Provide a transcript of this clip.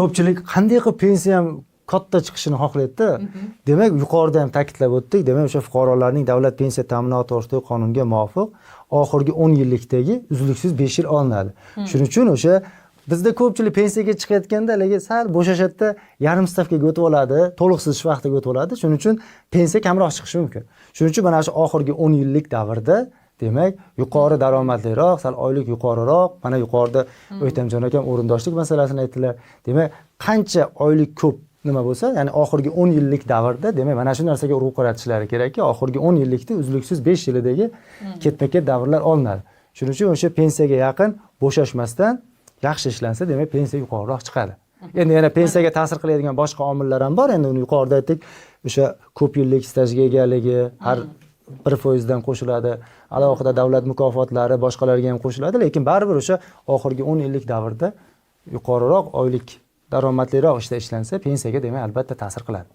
Ko'pchilik qanday qilib pensiyam katta chiqishini xohlaydida. Demak, yuqorida ham ta'kidlab o'tdik. Demak, o'sha fuqarolarning davlat pensiya ta'minoti to'g'risidagi qonunga muvofiq oxirgi 10 yillikdagi uzluksiz 5 yil olinadi. Shuning uchun o'sha bizda ko'pchilik pensiyaga chiqayotganda haligi sal bo'shashadida, yarim stavkaga o'tib oladi, to'liqsiz ish vaqtiga o'tib oladi. Shuning uchun pensiya kamroq chiqishi mumkin. Shuning uchun mana shu oxirgi 10 yillik davrda, demak, yuqori daromadliroq, sal oylik yuqoriroq, mana yuqorida O'ktamjon akam o'rindoshlik masalasini aytdilar. Demak, qancha oylik ko'p nima bo'lsa, ya'ni oxirgi 10 yillik davrda, demak, mana shu narsaga urg'u qaratishlari kerakki, oxirgi 10 yillikda uzluksiz 5 yilidagi ketma-ket davrlar olinadi. Shuning uchun o'sha pensiyaga yaqin bo'shashmasdan yaxshi ishlansa, demak, pensiya yuqoriroq chiqadi. Endi yana pensiyaga ta'sir qiladigan boshqa omillar ham bor. Endi uni yuqorida aytdik, o'sha ko'p yillik stajga egaligi har 1%dan qo'shiladi, alohida davlat mukofotlari, boshqalarga ham qo'shiladi, lekin baribir o'sha oxirgi 10 yillik davrda yuqoriroq oylik daromadliroq ishda ishlansa, pensiyaga, demak, albatta ta'sir qiladi.